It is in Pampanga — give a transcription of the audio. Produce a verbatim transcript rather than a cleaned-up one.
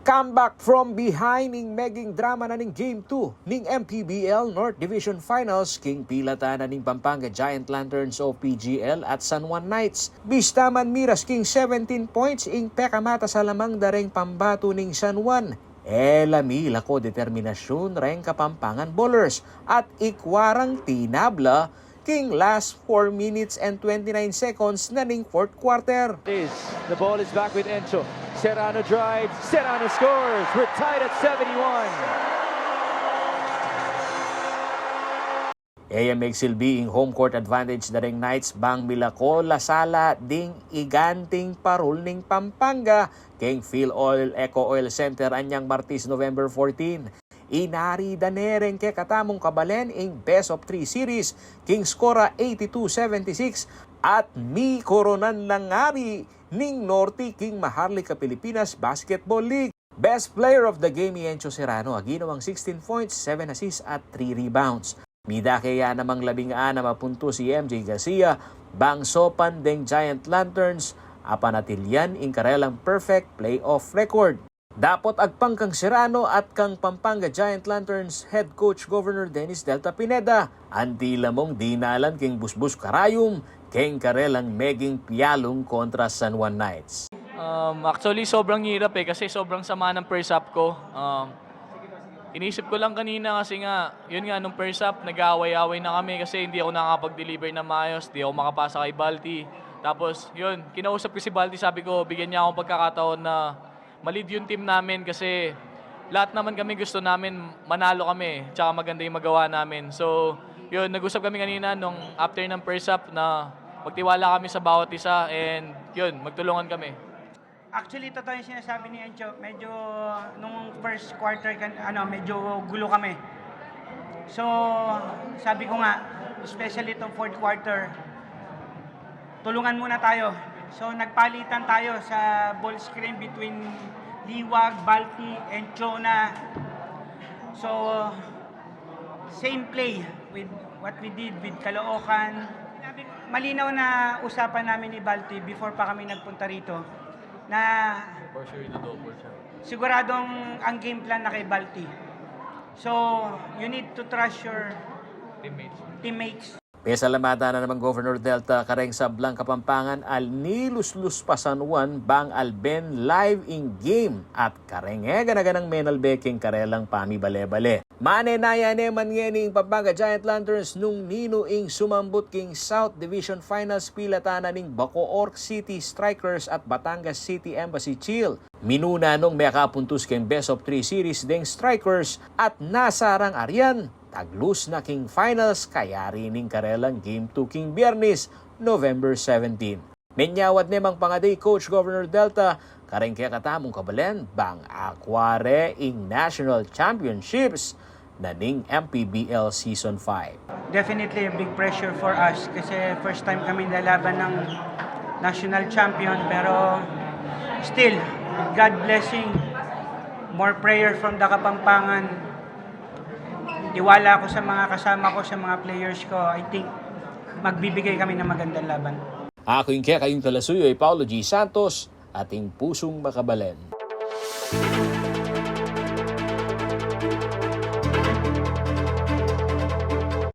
Comeback from behind ing meging drama na ning Game two ning M P B L North Division Finals king pilatan na ning Pampanga Giant Lanterns o P G L at San Juan Knights. Bista man miras king seventeen points ing pekamatas a lamang da reng pambatu ning San Juan, e la milako determinasyun reng Kapampangan Bowlers at ikwa rang tinabla king last four minutes and twenty-nine seconds na ning fourth quarter. Is the ball is back with Encho. Serrano drives. Serrano scores. We're tied at seventy-one. E ya megsilbi ing home court advantage da reng Knights bang milako la sala ding iganting parul ning Pampanga king Phil Oil Eco Oil Center anyang Martes, November fourteen. Inari da ne reng kekatamung kabalen ing best of three series king skor a eighty-two seventy-six at mikoronan na ngari ning Norte king Maharlika Pilipinas Basketball League. Best player of the game i Encho Serrano a ginawang sixteen points, seven assists at three rebounds. Midake ya namang labing anam a puntos i M J Garcia bang sopan deng Giant Lanterns a panatilian ing karelang perfect playoff record. Dapot agpang kang Serrano at kang Pampanga Giant Lanterns head coach Governor Dennis Delta Pineda, anti la mung dinalan king busbus karayum king karelang meging pialung kontra San Juan Knights. Um, actually, sobrang hirap eh kasi sobrang sama ng first half ko. Um, inisip ko lang kanina kasi nga, yun nga, nung first half, nag-aaway-away na kami kasi hindi ako nakakapag-deliver na maayos, di ako makapasa kay Balti. Tapos, yun, kinausap ko si Balti, sabi ko, bigyan niya akong pagkakataon na ma-lead yung team namin kasi lahat naman kami gusto namin manalo kami, tsaka maganda yung magawa namin. So, yun, nag-usap kami kanina nung after ng first half na magtiwala kami sa bawat isa and yun, magtulungan kami. Actually, totoo yung sinasabi ni Encho. Medyo nung first quarter, kan, ano, medyo gulo kami. So, sabi ko nga, especially itong fourth quarter, tulungan muna tayo. So, nagpalitan tayo sa ball screen between Liwag, Balti, and Chona. So, same play with what we did with Caloocan. Malinaw na usapan namin ni Balti before pa kami nagpunta rito na for sure, ito double siya. Siguradong ang game plan na kay Balti. So, you need to trust your teammates. Teammates. Pesalamatan na naman Governor Delta kareng sablang Kapampangan al niluslus pa San Juan bang alben live ing game at kareng e gana-ganang menalbe king karelang pamibale-bale. Manenaya ne man ngeni ing Pampanga Giant Lanterns nung ninu ing sumambut king South Division Finals pilatan na ning Bacoor City Strikers at Batangas City Embassy Chill. Minuna nung mekapuntus king best of three series deng Strikers at nasarang arian, taglus na king finals kayari ning karelang Game two king Biyernes, November seventeen. Menyawad ne mang pangadi Coach Governor Delta kareng kekatamung kabalen bang akware ing National Championships na ning M P B L Season five. Definitely a big pressure for us kasi first time kami lalaban ng national champion, pero still, God blessing, more prayer from the Kapampangan. Tiwala ako sa mga kasama ko, sa mga players ko. I think magbibigay kami ng magandang laban. Aku ing kekayung talasuyu i Paulo G Santos, ating pusung makabalen.